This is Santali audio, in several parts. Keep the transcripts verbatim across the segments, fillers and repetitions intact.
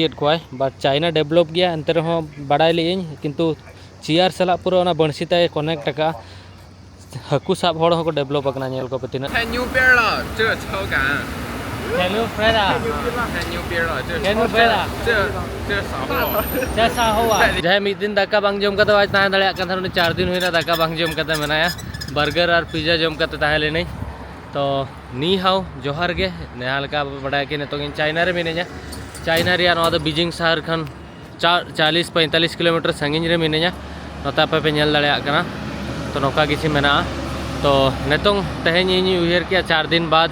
ᱮᱫ ᱠᱚᱣᱟᱭ, but ᱪᱟᱭᱱᱟ develop ᱜᱮᱭᱟ, ᱮᱱᱛᱮ ᱨᱮᱦᱚᱸ ᱵᱟᱲᱟᱭ ᱞᱮᱜ ᱟᱹᱧ, ᱠᱤᱱᱛᱩ ᱪᱮᱭᱟᱨ ᱥᱟᱞᱟᱜ ᱯᱩᱨᱟᱹ ᱚᱱᱟ ᱵᱟᱹᱲᱥᱤ ᱛᱟᱭ connect ᱟᱠᱟᱫᱼᱟ᱾ ᱦᱟᱹᱠᱩ ᱥᱟᱵ ᱦᱚᱲ ᱦᱚᱸᱠᱚ develop ᱟᱠᱟᱱᱟ, ᱧᱮᱞ ᱠᱚᱯᱮ ᱛᱤᱱᱟᱹᱜ᱾ 太牛逼了，这超感。 Hello, Freda. 太牛逼了，这 Hello, Freda. 这这啥货？ That's how I. ᱡᱟᱦᱟᱸᱭ ᱢᱤᱫ ᱫᱤᱱ ᱫᱟᱠᱟ ᱵᱟᱝ ᱡᱚᱢ ᱠᱟᱛᱮ ᱵᱟᱭ ᱛᱟᱦᱮᱸ ᱫᱟᱲᱮᱭᱟᱜ ᱠᱟᱱ ᱛᱟᱦᱮᱱᱟ, ᱩᱱᱤ ᱪᱟᱨ ᱫᱤᱱ ᱦᱩᱭᱱᱟ ᱫᱟᱠᱟ ᱵᱟᱝ ᱡᱚᱢ ᱠᱟᱛᱮ ᱢᱮᱱᱟᱭᱟ, burger ᱟᱨ pizza ᱡᱚᱢ ᱠᱟᱛᱮ ᱛᱟᱦᱮᱸ ᱞᱮᱱᱟᱹᱧ᱾ ᱛᱚ ᱱᱤ ᱦᱟᱣ, ᱡᱚᱦᱟᱨ ᱜᱮ᱾ ᱡᱟᱦᱟᱸ ᱞᱮᱠᱟ ᱵᱚ ᱵᱟᱰᱟᱭᱟ ᱠᱤ ᱱᱤᱛᱚᱜ ᱤᱧ ᱪᱟᱭᱱᱟ ᱨᱮ ᱢᱤᱱᱟᱹᱧᱟ᱾ ᱪᱟᱭᱱᱟ ᱨᱮᱭᱟᱜ ᱱᱚᱣᱟ ᱫᱚ ᱵᱤᱡᱤᱝ ᱥᱟᱦᱟᱨ ᱠᱷᱚᱱ ᱪᱟ- ᱪᱟᱞᱤᱥ ᱯᱚᱸᱭᱛᱟᱞᱤᱥ ᱠᱤᱞᱳᱢᱤᱴᱟᱨ ᱥᱟᱺᱜᱤᱧ ᱨᱮ ᱢᱤᱱᱟᱹᱧᱟ᱾ ᱱᱚᱛᱮ ᱟᱯᱮ ᱯᱮ ᱧᱮᱞ ᱫᱟᱲᱮᱭᱟᱜ ᱠᱟᱱᱟ᱾ ᱛᱚ ᱱᱚᱝᱠᱟ ᱠᱤᱪᱷᱩ ᱢᱮᱱᱟᱜᱼᱟ᱾ ᱛᱚ ᱱᱤᱛᱚᱝ ᱛᱮᱦᱮᱧ ᱤᱧ ᱩᱭᱦᱟᱹᱨ ᱠᱮᱜᱼᱟ, ᱪᱟᱨ ᱫᱤᱱ ᱵᱟᱫ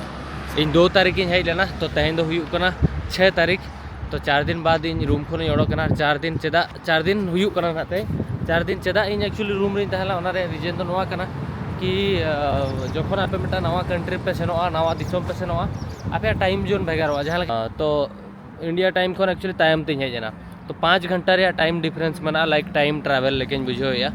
ᱤᱧ ᱫᱩ ᱛᱟᱹᱨᱤᱠᱷ ᱤᱧ ᱦᱮᱡ ᱞᱮᱱᱟ᱾ ᱛᱚ ᱛᱮᱦᱮᱧ ᱫᱚ ᱦᱩᱭᱩᱜ ᱠᱟᱱᱟ ᱪᱷᱚᱭ ᱛᱟᱹᱨᱤᱠᱷ᱾ ᱛᱚ ᱪᱟᱨ ᱫᱤᱱ ᱵᱟᱫ ᱤᱧ ᱨᱩᱢ ᱠᱷᱚᱱᱤᱧ ᱚᱰᱚᱠ ᱮᱱᱟ᱾ ᱪᱟᱨ ᱫᱤᱱ ᱪᱮᱫᱟᱜ, ᱪᱟᱨ ᱫᱤᱱ ᱦᱩᱭᱩᱜ ᱠᱟᱱᱟ ᱱᱟᱦᱟᱜ ᱛᱮᱦᱮᱧ᱾ ᱪᱟᱨ ᱫᱤᱱ ᱪᱮᱫᱟᱜ ᱤᱧ actually ᱨᱩᱢ ᱨᱤᱧ ᱛᱟᱦᱮᱸ ᱞᱮᱱᱟ, ᱚᱱᱟ ᱨᱮᱭᱟᱜ reason ᱫᱚ ᱱᱚᱣᱟ ᱠᱟᱱᱟ ᱠᱤ, ᱟᱸ, ᱡᱚᱠᱷᱚᱱ ᱟᱯᱮ ᱢᱤᱫᱴᱟᱝ ᱱᱟᱣᱟ country ᱯᱮ ᱥᱮᱱᱚᱜᱼᱟ, ᱱᱟᱣᱟ ᱫᱤᱥᱚᱢ ᱯᱮ ᱥᱮᱱᱚᱜᱼᱟ, ᱟᱯᱮᱭᱟᱜ time zone ᱵᱷᱮᱜᱟᱨᱚᱜᱼᱟ᱾ ᱡᱟᱦᱟᱸ ᱞᱮᱠᱟ, ᱟᱸ, ᱛᱚ India time ᱠᱷᱚᱱ actually ᱛᱟᱭᱚᱢ ᱛᱤᱧ ᱦᱮᱡ ᱮᱱᱟ᱾ ᱛᱚ ᱯᱟᱸᱪ ᱜᱷᱚᱱᱴᱟ ᱨᱮᱭᱟᱜ time difference ᱢᱮᱱᱟᱜᱼᱟ, like time travel ᱞᱮᱠᱟᱧ ᱵᱩᱡᱷᱟᱹᱣᱮᱫᱼᱟ᱾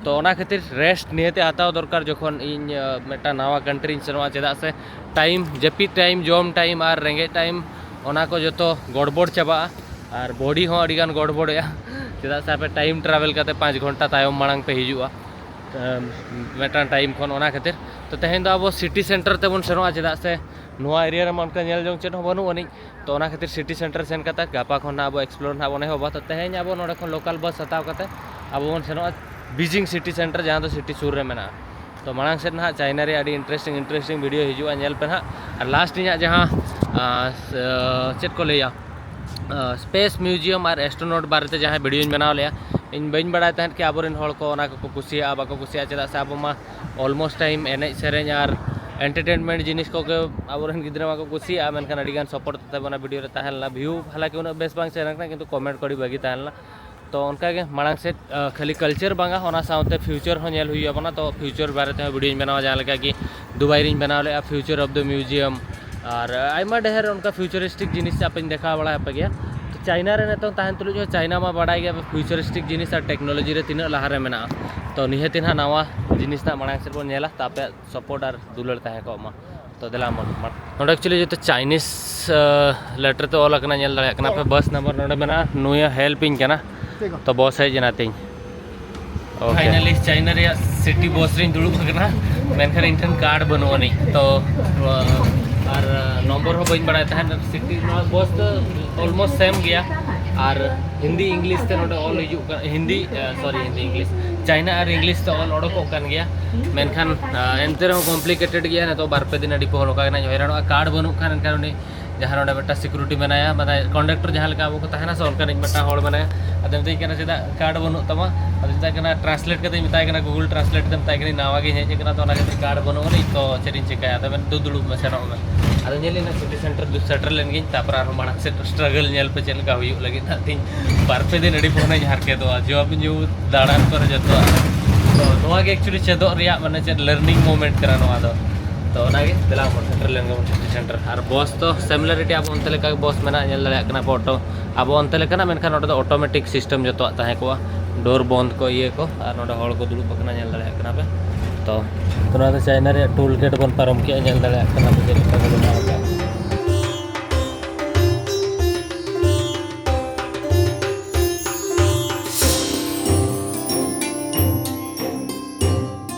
ᱛᱚ ᱚᱱᱟ ᱠᱷᱟᱹᱛᱤᱨ rest ᱱᱤᱦᱟᱹᱛ ᱦᱟᱛᱟᱣ ᱫᱚᱨᱠᱟᱨ ᱡᱚᱠᱷᱚᱱ ᱤᱧ, ᱟᱸ, ᱢᱤᱫᱴᱟᱝ ᱱᱟᱣᱟ country ᱨᱤᱧ ᱥᱮᱱᱚᱜᱼᱟ, ᱪᱮᱫᱟᱜ ᱥᱮ time, ᱡᱟᱹᱯᱤᱫ time, ᱡᱚᱢ time ᱟᱨ ᱨᱮᱸᱜᱮᱡ time, ᱚᱱᱟ ᱠᱚ ᱡᱚᱛᱚ ᱜᱚᱲᱵᱚᱲ ᱪᱟᱵᱟᱜᱼᱟ᱾ ᱟᱨ body ᱦᱚᱸ ᱟᱹᱰᱤ ᱜᱟᱱ ᱜᱚᱲᱵᱚᱲᱚᱜᱼᱟ, ᱪᱮᱫᱟᱜ ᱥᱮ ᱟᱯᱮ time travel ᱠᱟᱛᱮ ᱯᱟᱸᱪ ᱜᱷᱚᱱᱴᱟ ᱛᱟᱭᱚᱢ ᱢᱟᱲᱟᱝ ᱯᱮ ᱦᱤᱡᱩᱜᱼᱟ, ᱟᱸ, ᱢᱤᱫᱴᱟᱝ time ᱠᱷᱚᱱ᱾ ᱚᱱᱟ ᱠᱷᱟᱹᱛᱤᱨ ᱛᱚ ᱛᱮᱦᱮᱧ ᱫᱚ ᱟᱵᱚ city center ᱛᱮᱵᱚᱱ ᱥᱮᱱᱚᱜᱼᱟ, ᱪᱮᱫᱟᱜ ᱥᱮ ᱱᱚᱣᱟ area ᱨᱮᱢᱟ ᱚᱱᱠᱟ ᱧᱮᱞ ᱡᱚᱝ ᱪᱮᱫ ᱦᱚᱸ ᱵᱟᱹᱱᱩᱜ ᱟᱹᱱᱤᱡ᱾ ᱛᱚ ᱚᱱᱟ ᱠᱷᱟᱹᱛᱤᱨ city center ᱥᱮᱱ ᱠᱟᱛᱮ ᱜᱟᱯᱟ ᱠᱷᱚᱱ ᱱᱟᱦᱟᱜ ᱟᱵᱚ explore ᱱᱟᱦᱟᱜ ᱵᱚᱱ ᱮᱦᱚᱵᱟ᱾ ᱛᱚ ᱛᱮᱦᱮᱧ ᱟᱵᱚ ᱱᱚᱰᱮ ᱠᱷᱚᱱ local bus ᱦᱟᱛᱟᱣ ᱠᱟᱛᱮ ᱟᱵᱚ ᱵᱚᱱ ᱥᱮᱱᱚᱜᱼᱟ ᱵᱤᱡᱤᱝ city center, ᱡᱟᱦᱟᱸ ᱫᱚ city ᱥᱩᱨ ᱨᱮ ᱢᱮᱱᱟᱜᱼᱟ᱾ ᱛᱚ ᱢᱟᱲᱟᱝ ᱥᱮᱫ ᱱᱟᱦᱟᱜ ᱪᱟᱭᱱᱟ ᱨᱮᱭᱟᱜ ᱟᱹᱰᱤ interesting interesting video ᱦᱤᱡᱩᱜᱼᱟ, ᱧᱮᱞ ᱯᱮ ᱱᱟᱦᱟᱜ᱾ ᱟᱨ last ᱤᱧᱟᱹᱜ ᱡᱟᱦᱟᱸ, ᱟᱸ, ᱥ-, ᱟᱸ, ᱪᱮᱫ ᱠᱚ ᱞᱟᱹᱭᱟ, ᱟᱸ, space museum ᱟᱨ astronaut ᱵᱟᱨᱮᱛᱮ ᱡᱟᱦᱟᱸ video ᱧ ᱵᱮᱱᱟᱣ ᱞᱮᱜᱼᱟ, ᱤᱧ ᱵᱟᱹᱧ ᱵᱟᱲᱟᱭ ᱛᱟᱦᱮᱸᱫ ᱠᱤ ᱟᱵᱚᱨᱮᱱ ᱦᱚᱲ ᱠᱚ ᱚᱱᱟ ᱠᱚᱠᱚ ᱠᱩᱥᱤᱭᱟᱜᱼᱟ, ᱵᱟᱠᱚ ᱠᱩᱥᱤᱭᱟᱜᱼᱟ, ᱪᱮᱫᱟᱜ ᱥᱮ ᱟᱵᱚ ᱢᱟ almost time ᱮᱱᱮᱡ ᱥᱮᱨᱮᱧ ᱟᱨ entertainment ᱡᱤᱱᱤᱥ ᱠᱚᱜᱮ ᱟᱵᱚᱨᱮᱱ ᱜᱤᱫᱽᱨᱟᱹ ᱢᱟᱠᱚ ᱠᱩᱥᱤᱭᱟᱜᱼᱟ, ᱢᱮᱱᱠᱷᱟᱱ ᱟᱹᱰᱤᱜᱟᱱ support ᱛᱟᱵᱚᱱᱟ video ᱨᱮ ᱛᱟᱦᱮᱸ ᱞᱮᱱᱟ᱾ View ᱦᱟᱞᱟᱠᱤ ᱩᱱᱟᱹᱜ ᱵᱮᱥ ᱵᱟᱝ ᱥᱮᱱ ᱟᱠᱟᱱᱟ, ᱠᱤᱱᱛᱩ comment ᱠᱚ ᱟᱹᱰᱤ ᱵᱷᱟᱹᱜᱤ ᱛᱟᱦᱮᱸ ᱞᱮᱱᱟ᱾ ᱛᱚ ᱚᱱᱠᱟᱜᱮ ᱢᱟᱲᱟᱝ ᱥᱮᱫ, ᱟᱸ, ᱠᱷᱟᱹᱞᱤ culture ᱵᱟᱝᱟ, ᱚᱱᱟ ᱥᱟᱶᱛᱮ future ᱦᱚᱸ ᱧᱮᱞ ᱦᱩᱭᱩᱜ ᱟᱵᱚᱱᱟ᱾ ᱛᱚ future ᱵᱟᱨᱮ ᱛᱮᱦᱚᱸ video ᱧ ᱵᱮᱱᱟᱣᱟ, ᱡᱟᱦᱟᱸ ᱞᱮᱠᱟ ᱠᱤ ᱫᱩᱵᱟᱭ ᱨᱤᱧ ᱵᱮᱱᱟᱣ ᱞᱮᱜᱼᱟ future of the museum, ᱟᱨ ᱟᱭᱢᱟ ᱰᱷᱮᱨ ᱚᱱᱠᱟ futuristic ᱡᱤᱱᱤᱥ ᱟᱯᱮᱧ ᱫᱮᱠᱷᱟᱣ ᱵᱟᱲᱟ ᱟᱯᱮ ᱜᱮᱭᱟ᱾ ᱛᱚ ᱪᱟᱭᱱᱟ ᱨᱮ ᱱᱤᱛᱚᱝ ᱛᱟᱦᱮᱱ ᱛᱩᱞᱩᱡ ᱦᱚᱸ ᱪᱟᱭᱱᱟ ᱢᱟ ᱵᱟᱰᱟᱭ ᱜᱮᱭᱟ ᱯᱮ futuristic ᱡᱤᱱᱤᱥ ᱟᱨ technology ᱨᱮ ᱛᱤᱱᱟᱹᱜ ᱞᱟᱦᱟ ᱨᱮ ᱢᱮᱱᱟᱜᱼᱟ᱾ ᱛᱚ ᱱᱤᱦᱟᱹᱛᱤ ᱱᱟᱦᱟᱜ ᱱᱟᱣᱟ ᱡᱤᱱᱤᱥ ᱱᱟᱦᱟᱜ ᱢᱟᱲᱟᱝ ᱥᱮᱫ ᱵᱚᱱ ᱧᱮᱞᱟ᱾ ᱛᱚ ᱟᱯᱮᱭᱟᱜ support ᱟᱨ ᱫᱩᱞᱟᱹᱲ ᱛᱟᱦᱮᱸ ᱠᱚᱜ ᱢᱟ᱾ ᱛᱚ ᱫᱮᱞᱟ ᱢᱚᱱ ᱢᱟ᱾ ᱱᱚᱰᱮ actually ᱡᱚᱛᱚ ᱪᱟᱭᱱᱤᱡᱽ ᱞᱮᱴᱟᱨ ᱛᱮ ᱚᱞ ᱟᱠᱟᱱᱟ, ᱧᱮᱞ ᱫᱟᱲᱮᱭᱟᱜ ᱠᱟᱱᱟ ᱯᱮ᱾ ᱵᱟᱥ ᱱᱟᱢᱵᱟᱨ ᱱᱚᱰᱮ ᱢᱮᱱᱟᱜᱼᱟ, ᱱᱩᱭᱮ ᱦᱮᱞᱯ ᱤᱧ ᱠᱟᱱᱟ᱾ ᱛᱚ ᱵᱚᱥ ᱦᱮᱡ ᱮᱱᱟ ᱛᱤᱧ᱾ ᱯᱷᱟᱭᱱᱟᱞᱤ ᱪᱟᱭᱱᱟ ᱨᱮᱭᱟᱜ ᱥᱤᱴᱤ ᱵᱚᱥ ᱨᱤᱧ ᱫᱩᱲᱩᱵ ᱟᱠᱟᱱᱟ, ᱢᱮᱱᱠᱷᱟᱱ ᱤᱧ ᱴᱷᱮᱱ ᱠᱟᱨᱰ ᱵᱟᱹᱱᱩᱜ ᱟᱹᱱᱤᱡ᱾ ᱛᱚ ᱟᱨ ᱱᱚᱢᱵᱚᱨ ᱦᱚᱸ ᱵᱟᱹᱧ ᱵᱟᱲᱟᱭ ᱛᱟᱦᱮᱸᱫ᱾ ᱥᱤᱴᱤ ᱱᱚᱣᱟ ᱵᱚᱥ ᱫᱚ ᱚᱞᱢᱳᱥᱴ ᱥᱮᱢ ᱜᱮᱭᱟ᱾ ᱟᱨ ᱦᱤᱱᱫᱤ ᱤᱝᱞᱤᱥ ᱛᱮ ᱱᱚᱰᱮ ᱚᱞ ᱦᱤᱡᱩᱜ ᱠᱟᱱᱟ, ᱦᱤᱱᱫᱤ ᱥᱚᱨᱤ ᱦᱤᱱᱫᱤ ᱤᱝᱞᱤᱥ, ᱪᱟᱭᱱᱟ ᱟᱨ ᱤᱝᱞᱤᱥ ᱛᱮ ᱚᱞ ᱚᱰᱚᱠᱚᱜ ᱠᱟᱱ ᱜᱮᱭᱟ᱾ ᱢᱮᱱᱠᱷᱟᱱ ᱮᱱᱛᱮ ᱨᱮᱦᱚᱸ ᱠᱚᱢᱯᱞᱤᱠᱮᱴᱮᱰ ᱜᱮᱭᱟ᱾ ᱱᱤᱛᱚᱜ ᱵᱟᱨ ᱯᱮ ᱫᱤᱱ ᱟᱹᱰᱤ ᱯᱚᱦᱚᱞ ᱚᱠᱟ ᱜᱮ ᱱᱟᱜ ᱦᱚᱭᱨᱟᱱᱚᱜᱼᱟ᱾ ᱠᱟᱨᱰ ᱵᱟᱹᱱᱩᱜ ᱠᱷᱟᱱ ᱮᱱᱠᱷᱟᱱ ᱩᱱᱤ ᱡᱟᱦᱟᱸ ᱱᱚᱰᱮ ᱢᱤᱫᱴᱟᱝ ᱥᱤᱠᱩᱨᱤᱴᱤ ᱢᱮᱱᱟᱭᱟ, ᱢᱟᱱᱮ ᱠᱚᱱᱰᱟᱠᱴᱚᱨ ᱡᱟᱦᱟᱸ ᱞᱮᱠᱟ ᱟᱵᱚ ᱠᱚ ᱛᱟᱦᱮᱱᱟ ᱥᱮ, ᱚᱱᱠᱟᱱᱤᱡ ᱢᱤᱫᱴᱟᱝ ᱦᱚᱲ ᱢᱮᱱᱟᱭᱟ᱾ ᱟᱫᱚ ᱢᱮᱛᱟᱹᱧ ᱠᱟᱱᱟ, "ᱪᱮᱫᱟᱜ ᱠᱟᱨᱰ ᱵᱟᱹᱱᱩᱜ ᱛᱟᱢᱟ?" ᱟᱫᱚ ᱢᱮᱛᱟᱭ ᱠᱟᱱᱟ, ᱴᱨᱟᱱᱥᱞᱮᱴ ᱠᱟᱛᱮᱧ ᱢᱮᱛᱟᱭ ᱠᱟᱱᱟ, ᱜᱩᱜᱩᱞ ᱴᱨᱟᱱᱥᱞᱮᱴ ᱛᱮ ᱢᱮᱛᱟᱭ ᱠᱟᱹᱱᱟᱹᱧ, "ᱱᱟᱣᱟ ᱜᱤᱧ ᱦᱮᱡ ᱟᱠᱟᱱᱟ, ᱛᱚ ᱚᱱᱟ ᱠᱷᱟᱹᱛᱤᱨ ᱠᱟᱨᱰ ᱵᱟᱹᱱᱩᱜ ᱟᱹᱱᱤᱡ, ᱛᱚ ᱪᱮᱫ ᱤᱧ ᱪᱤᱠᱟᱹᱭᱟ?" ᱟᱫᱚ ᱢᱮᱱ, "ᱫᱩ ᱫᱩᱲᱩᱵ ᱢᱮ, ᱥᱮᱱᱚᱜ ᱢᱮ᱾" ᱟᱫᱚ ᱧᱮᱞ ᱮᱱᱟ ᱥᱤᱴᱤ ᱥᱮᱱᱴᱟᱨ ᱫᱩ ᱥᱮᱴᱮᱨ ᱞᱮᱱ ᱜᱤᱧ, ᱛᱟᱨᱯᱚᱨ ᱟᱨᱦᱚᱸ ᱢᱟᱲᱟᱝ ᱥᱮᱫ ᱥᱴᱨᱟᱜᱚᱞ ᱧᱮᱞ ᱯᱮ ᱪᱮᱫ ᱞᱮᱠᱟ ᱦᱩᱭᱩᱜ ᱞᱟᱹᱜᱤᱫ ᱦᱟᱸᱜ ᱛᱤᱧ᱾ ᱵᱟᱨ ᱯᱮ ᱫᱤᱱ ᱟᱹᱰᱤ ᱢᱚᱱᱮᱧ ᱦᱟᱨᱠᱮᱛᱚᱜᱼᱟ, ᱡᱚᱢ ᱧᱩ ᱫᱟᱬᱟᱱ ᱠᱚᱨᱮ ᱡᱚᱛᱚᱣᱟᱜ᱾ ᱛᱚ ᱱᱚᱣᱟ ᱜᱮ actually ᱪᱮᱫᱚᱜ ᱨᱮᱭᱟᱜ ᱢᱟᱱᱮ ᱪᱮᱫ ᱞᱟᱨᱱᱤᱝ ᱢᱳᱢᱮᱱᱴ ᱠᱟᱱᱟ ᱱᱚᱣᱟ ᱫᱚ᱾ ᱛᱚ ᱚᱱᱟᱜᱮ ᱫᱮᱞᱟ ᱵᱚᱱ ᱥᱮᱴᱮᱨ ᱞᱮᱱ ᱜᱮᱵᱚᱱ ᱥᱤᱴᱤ ᱥᱮᱱᱴᱟᱨ᱾ ᱟᱨ ᱵᱚᱥ ᱫᱚ ᱥᱤᱢᱤᱞᱟᱨᱤᱴᱤ ᱟᱵᱚ ᱚᱱᱛᱮ ᱞᱮᱠᱟ ᱜᱮ ᱵᱚᱥ ᱢᱮᱱᱟᱜᱼᱟ, ᱧᱮᱞ ᱫᱟᱲᱮᱭᱟᱜ ᱠᱟᱱᱟ ᱯᱮ ᱚᱴᱳ ᱟᱵᱚ ᱚᱱᱛᱮ ᱞᱮᱠᱟᱱᱟᱜ, ᱢᱮᱱᱠᱷᱟᱱ ᱱᱚᱰᱮ ᱫᱚ ᱚᱴᱳᱢᱮᱴᱤᱠ ᱥᱤᱥᱴᱮᱢ ᱡᱚᱛᱚᱣᱟᱜ ᱛᱟᱦᱮᱸ ᱠᱚᱜᱼᱟ, ᱰᱳᱨ ᱵᱚᱱᱫ ᱠᱚ ᱤᱭᱟᱹ ᱠᱚ᱾ ᱟᱨ ᱱᱚᱰᱮ ᱦᱚᱲ ᱠᱚ ᱫᱩᱲᱩᱵ ᱟᱠᱟᱱᱟ, ᱧᱮᱞ ᱫᱟᱲᱮᱭᱟᱜ ᱠᱟᱱᱟ ᱯᱮ᱾ ᱛᱚ ᱛᱚ ᱱᱚᱣᱟ ᱫᱚ ᱪᱟᱭᱱᱟ ᱨᱮᱭᱟᱜ ᱴᱳᱞ ᱜᱮᱴ ᱵᱚᱱ ᱯᱟᱨᱚᱢ ᱠᱮᱜᱼᱟ, ᱧᱮᱞ ᱫᱟᱲᱮᱭᱟᱜ ᱠᱟᱱᱟ ᱯᱮ ᱪᱮᱫ ᱞᱮᱠᱟ ᱠᱚ ᱵᱮᱱᱟᱣ ᱟᱠᱟᱫᱼᱟ᱾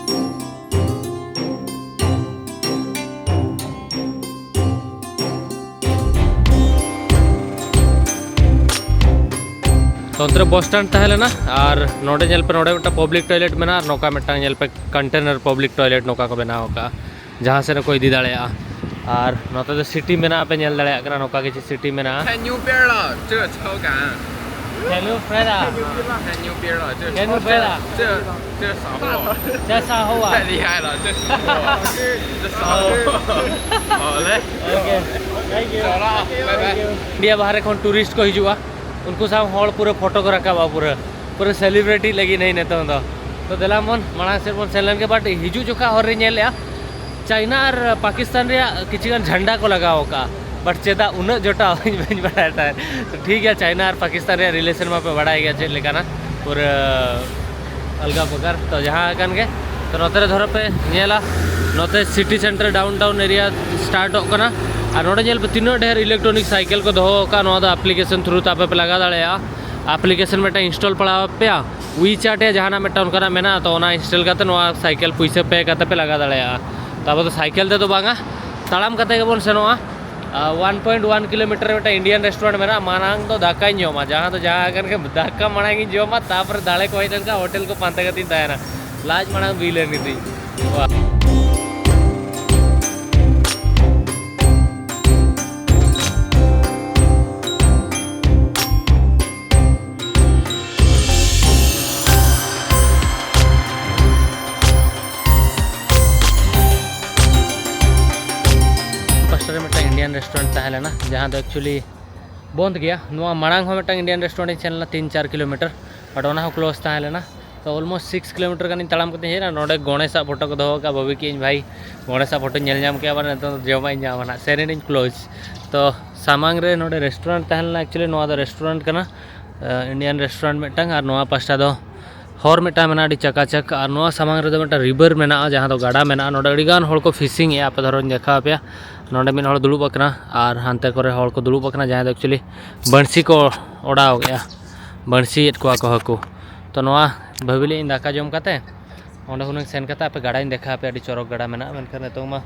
ᱛᱚ ᱚᱱᱛᱮ ᱨᱮ ᱵᱚᱥ ᱥᱴᱮᱱᱰ ᱛᱟᱦᱮᱸ ᱞᱮᱱᱟ, ᱟᱨ ᱱᱚᱰᱮ ᱧᱮᱞ ᱯᱮ, ᱱᱚᱰᱮ ᱢᱤᱫᱴᱟᱝ ᱯᱟᱵᱽᱞᱤᱠ ᱴᱚᱭᱞᱮᱴ ᱢᱮᱱᱟᱜᱼᱟ, ᱟᱨ ᱱᱚᱝᱠᱟ ᱢᱤᱫᱴᱟᱝ ᱧᱮᱞ ᱯᱮ ᱠᱚᱱᱴᱮᱱᱟᱨ ᱯᱟᱵᱽᱞᱤᱠ ᱴᱚᱭᱞᱮᱴ ᱱᱚᱝᱠᱟ ᱠᱚ ᱵᱮᱱᱟᱣ ᱟᱠᱟᱫᱼᱟ, ᱡᱟᱦᱟᱸ ᱥᱮᱫ ᱨᱮᱠᱚ ᱤᱫᱤ ᱫᱟᱲᱮᱭᱟᱜᱼᱟ᱾ ᱟᱨ ᱱᱚᱛᱮ ᱫᱚ ᱥᱤᱴᱤ ᱢᱮᱱᱟᱜᱼᱟ, ᱯᱮ ᱧᱮᱞ ᱫᱟᱲᱮᱭᱟᱜ ᱠᱟᱱᱟ, ᱱᱚᱝᱠᱟ ᱠᱤᱪᱷᱩ ᱥᱤᱴᱤ ᱢᱮᱱᱟᱜᱼᱟ᱾ 太牛逼了，这超感。 Hello, Freda. 太牛逼了，这 Hello, Freda. 这这傻货，这啥货啊？太厉害了，这傻货，这傻货。好嘞， OK, thank you. 走了啊，拜拜。 India ᱵᱟᱦᱨᱮ ᱠᱷᱚᱱ ᱴᱩᱨᱤᱥᱴ ᱠᱚ ᱦᱤᱡᱩᱜᱼᱟ, ᱩᱱᱠᱩ ᱥᱟᱶ ᱦᱚᱲ ᱯᱩᱨᱟᱹ ᱯᱷᱳᱴᱳ ᱠᱚ ᱨᱟᱠᱟᱵᱟ, ᱯᱩᱨᱟᱹ ᱯᱩᱨᱟᱹ ᱥᱮᱞᱤᱵᱨᱮᱴᱤ ᱞᱟᱹᱜᱤᱫ ᱱᱤᱛᱚᱝ ᱫᱚ᱾ ᱛᱚ ᱫᱮᱞᱟ ᱵᱚᱱ ᱢᱟᱲᱟᱝ ᱥᱮᱫ ᱵᱚᱱ ᱥᱮᱱ ᱞᱮᱱ ᱜᱮ᱾ ᱵᱟᱴ ᱦᱤᱡᱩᱜ ᱡᱚᱠᱷᱟ ᱦᱚᱨ ᱨᱮ ᱧᱮᱞᱮᱜᱼᱟ, ᱪᱟᱭᱱᱟ ᱟᱨ ᱯᱟᱠᱤᱥᱛᱟᱱ ᱨᱮᱭᱟᱜ ᱠᱤᱪᱷᱩ ᱜᱟᱱ ᱡᱷᱟᱱᱰᱟ ᱠᱚ ᱞᱟᱜᱟᱣ ᱟᱠᱟᱫᱼᱟ, ᱵᱟᱴ ᱪᱮᱫᱟᱜ ᱩᱱᱟᱹᱜ ᱡᱚᱴᱟᱣ ᱤᱧ ᱵᱟᱹᱧ ᱵᱟᱲᱟᱭ ᱛᱟᱦᱮᱸᱫ᱾ ᱛᱚ ᱴᱷᱤᱠ ᱜᱮᱭᱟ, ᱪᱟᱭᱱᱟ ᱟᱨ ᱯᱟᱠᱤᱥᱛᱟᱱ ᱨᱮᱭᱟᱜ ᱨᱤᱞᱮᱥᱚᱱ ᱢᱟᱯᱮ ᱵᱟᱲᱟᱭ ᱜᱮᱭᱟ ᱪᱮᱫ ᱞᱮᱠᱟᱱᱟ, ᱯᱩᱨᱟᱹ ᱟᱞᱜᱟ ᱯᱨᱚᱠᱟᱨ᱾ ᱛᱚ ᱡᱟᱦᱟᱸ ᱠᱟᱱ ᱜᱮ, ᱛᱚ ᱱᱚᱛᱮ ᱨᱮ ᱫᱷᱚᱨᱚ ᱯᱮ ᱧᱮᱞᱟ, ᱱᱚᱛᱮ city centre downtown area ᱥᱴᱟᱨᱴᱚᱜ ᱠᱟᱱᱟ᱾ ᱟᱨ ᱱᱚᱰᱮ ᱧᱮᱞ ᱯᱮ, ᱛᱤᱱᱟᱹᱜ ᱰᱷᱮᱨ ᱤᱞᱮᱠᱴᱨᱚᱱᱤᱠ ᱥᱟᱭᱠᱮᱞ ᱠᱚ ᱫᱚᱦᱚ ᱟᱠᱟᱫᱼᱟ᱾ ᱱᱚᱣᱟ ᱫᱚ ᱟᱯᱞᱤᱠᱮᱥᱚᱱ ᱛᱷᱨᱩ ᱛᱮ ᱟᱯᱮ ᱯᱮ ᱞᱟᱜᱟ ᱫᱟᱲᱮᱭᱟᱜᱼᱟ᱾ ᱟᱯᱞᱤᱠᱮᱥᱚᱱ ᱢᱤᱫᱴᱟᱝ ᱤᱱᱥᱴᱚᱞ ᱯᱟᱲᱟᱣ ᱟᱯᱮᱭᱟ, ᱩᱭᱤᱪᱟᱴ ᱭᱟ ᱡᱟᱦᱟᱱᱟᱜ ᱢᱤᱫᱴᱟᱝ ᱚᱱᱠᱟᱱᱟᱜ ᱢᱮᱱᱟᱜᱼᱟ, ᱛᱚ ᱚᱱᱟ ᱤᱱᱥᱴᱚᱞ ᱠᱟᱛᱮ ᱱᱚᱣᱟ ᱥᱟᱭᱠᱮᱞ ᱯᱩᱭᱥᱟᱹ ᱯᱮ ᱠᱟᱛᱮ ᱯᱮ ᱞᱟᱜᱟ ᱫᱟᱲᱮᱭᱟᱜᱼᱟ᱾ ᱛᱚ ᱟᱵᱚ ᱫᱚ ᱥᱟᱭᱠᱮᱞ ᱛᱮᱫᱚ ᱵᱟᱝᱟ, ᱛᱟᱲᱟᱢ ᱠᱟᱛᱮ ᱜᱮᱵᱚᱱ ᱥᱮᱱᱚᱜᱼᱟ᱾ ᱟᱨ ᱚᱣᱟᱱ ᱯᱚᱭᱮᱱᱴ ᱚᱣᱟᱱ ᱠᱤᱞᱳᱢᱤᱴᱟᱨ ᱨᱮ ᱢᱤᱫᱴᱟᱝ ᱤᱱᱰᱤᱭᱟᱱ ᱨᱮᱥᱴᱩᱨᱮᱱᱴ ᱢᱮᱱᱟᱜᱼᱟ᱾ ᱢᱟᱲᱟᱝ ᱫᱚ ᱫᱟᱠᱟᱧ ᱡᱚᱢᱟ, ᱡᱟᱦᱟᱸ ᱫᱚ ᱡᱟᱦᱟᱸ ᱠᱟᱱ ᱜᱮ, ᱫᱟᱠᱟ ᱢᱟᱲᱟᱝ ᱤᱧ ᱡᱚᱢᱟ, ᱛᱟᱯᱚᱨᱮ ᱫᱟᱲᱮ ᱠᱚ ᱦᱮᱡ ᱞᱮᱱᱠᱷᱟᱱ ᱦᱳᱴᱮᱞ ᱠᱚ ᱯᱟᱱᱛᱮ ᱠᱟᱛᱮᱧ ᱛᱟᱦᱮᱱᱟ᱾ ᱞᱟᱡ ᱢᱟᱲᱟᱝ ᱵᱤᱞ ᱮᱱ ᱜᱮᱛᱤᱧ᱾ ᱣᱟ᱾ ᱯᱟᱥᱴᱟ ᱨᱮ ᱢᱤᱫᱴᱟᱝ ᱤᱱᱰᱤᱭᱟᱱ ᱨᱮᱥᱴᱩᱨᱮᱱᱴ ᱛᱟᱦᱮᱸ ᱞᱮᱱᱟ, ᱡᱟᱦᱟᱸ ᱫᱚ ᱮᱠᱪᱩᱭᱮᱞᱤ ᱵᱚᱱᱫ ᱜᱮᱭᱟ᱾ ᱱᱚᱣᱟ ᱢᱟᱲᱟᱝ ᱦᱚᱸ ᱢᱤᱫᱴᱟᱝ ᱤᱱᱰᱤᱭᱟᱱ ᱨᱮᱥᱴᱩᱨᱮᱱᱴ ᱤᱧ ᱥᱮᱱ ᱞᱮᱱᱟ, ᱛᱤᱱ ᱪᱟᱨ ᱠᱤᱞᱳᱢᱤᱴᱟᱨ, but ᱚᱱᱟ ᱦᱚᱸ ᱠᱞᱳᱡᱽ ᱛᱟᱦᱮᱸ ᱞᱮᱱᱟ᱾ ᱛᱚ ᱚᱞᱢᱳᱥᱴ ᱥᱤᱠᱥ ᱠᱤᱞᱳᱢᱤᱴᱟᱨ ᱜᱟᱱᱤᱧ ᱛᱟᱲᱟᱢ ᱠᱟᱛᱮᱧ ᱦᱮᱡ ᱮᱱᱟ᱾ ᱱᱚᱰᱮ ᱜᱚᱬᱮᱥᱟᱜ ᱯᱷᱳᱴᱳ ᱠᱚ ᱫᱚᱦᱚ ᱟᱠᱟᱫᱼᱟ, ᱵᱷᱟᱹᱵᱤ ᱠᱮᱫᱟᱹᱧ ᱵᱷᱟᱭ, ᱜᱚᱬᱮᱥᱟᱜ ᱯᱷᱳᱴᱳᱧ ᱧᱮᱞ ᱧᱟᱢ ᱠᱮᱫᱼᱟ, ᱢᱟᱱᱮ ᱱᱤᱛᱚᱝ ᱫᱚ ᱡᱚᱢᱟᱜ ᱤᱧ ᱧᱟᱢᱟ ᱱᱟᱦᱟᱜ᱾ ᱥᱮᱱ ᱮᱱᱟᱹᱧ ᱠᱞᱳᱡᱽ᱾ ᱛᱚ ᱥᱟᱢᱟᱝ ᱨᱮ ᱱᱚᱰᱮ ᱨᱮᱥᱴᱩᱨᱮᱱᱴ ᱛᱟᱦᱮᱸ ᱞᱮᱱᱟ, ᱮᱠᱪᱩᱭᱮᱞᱤ ᱱᱚᱣᱟ ᱫᱚ ᱨᱮᱥᱴᱩᱨᱮᱱᱴ ᱠᱟᱱᱟ, ᱤᱱᱰᱤᱭᱟᱱ ᱨᱮᱥᱴᱩᱨᱮᱱᱴ ᱢᱤᱫᱴᱟᱝ, ᱟᱨ ᱱᱚᱣᱟ ᱯᱟᱥᱴᱟ ᱫᱚ ᱦᱚᱨ ᱢᱤᱫᱴᱟᱝ ᱢᱮᱱᱟᱜᱼᱟ, ᱟᱹᱰᱤ ᱪᱟᱠᱟᱪᱟᱠ᱾ ᱟᱨ ᱱᱚᱣᱟ ᱥᱟᱢᱟᱝ ᱨᱮᱫᱚ ᱢᱤᱫᱴᱟᱝ ᱨᱤᱵᱷᱟᱨ ᱢᱮᱱᱟᱜᱼᱟ, ᱡᱟᱦᱟᱸ ᱫᱚ ᱜᱟᱰᱟ ᱢᱮᱱᱟᱜᱼᱟ᱾ ᱱᱚᱰᱮ ᱟᱹᱰᱤᱜᱟᱱ ᱦᱚᱲ ᱠᱚ ᱯᱷᱤᱥᱤᱝ ᱮᱫᱼᱟ, ᱟᱯᱮ ᱫᱷᱚᱨᱚᱧ ᱫᱮᱠᱷᱟᱣ ᱟᱯᱮᱭᱟ᱾ ᱱᱚᱰᱮ ᱢᱤᱫ ᱦᱚᱲ ᱫᱩᱲᱩᱵ ᱟᱠᱟᱱᱟ ᱟᱨ ᱦᱟᱱᱛᱮ ᱠᱚᱨᱮ ᱦᱚᱲ ᱠᱚ ᱫᱩᱲᱩᱵ ᱟᱠᱟᱱᱟ, ᱡᱟᱦᱟᱸᱭ ᱫᱚ ᱮᱠᱪᱩᱭᱮᱞᱤ ᱵᱟᱹᱬᱥᱤ ᱠᱚ ᱚᱰᱟᱣ ᱮᱫᱼᱟ, ᱵᱟᱹᱬᱥᱤᱭᱮᱫ ᱠᱚᱣᱟ ᱠᱚ ᱦᱟᱹᱠᱩ᱾ ᱛᱚ ᱱᱚᱣᱟ ᱵᱷᱟᱹᱵᱤ ᱞᱮᱫ ᱤᱧ ᱫᱟᱠᱟ ᱡᱚᱢ ᱠᱟᱛᱮ ᱚᱸᱰᱮ ᱦᱩᱱᱟᱹᱝ ᱥᱮᱱ ᱠᱟᱛᱮ ᱟᱯᱮ ᱜᱟᱰᱟᱧ ᱫᱮᱠᱷᱟᱣ ᱟᱯᱮᱭᱟ, ᱟᱹᱰᱤ ᱪᱚᱨᱚᱠ ᱜᱟᱰᱟ ᱢᱮᱱᱟᱜᱼᱟ᱾ ᱢᱮᱱᱠᱷᱟᱱ ᱱᱤᱛᱚᱝ ᱢᱟ